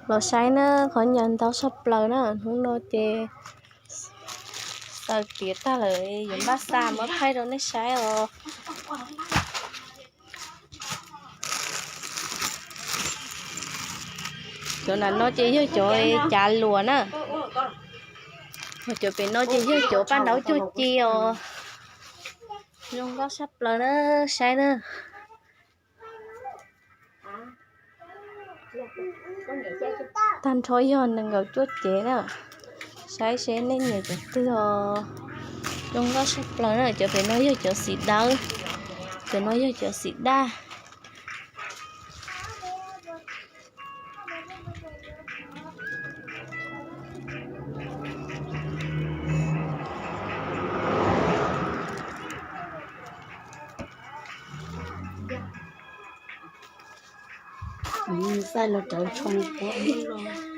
Los saib na, qhov nyav ntau tshaj plaws na, hnub no ces xaws tiav tag lawm, yuav npaj xa muab thaij rau nej saib os. Cov nram no ces yog cov cav luas na, cov pem no ces yog cov paj ntaub cuag ci os. Zoo nkauj tshaj plaws na, saib na. Tag nrho yog nees nkaum cuaj cev na. Saib seb nej nyiam cov twg os. Zoo nkauj tshaj plaws na, cov pem no yog cov xim dawb, cov no yog cov xim daj. Xaij los rawv tsho ua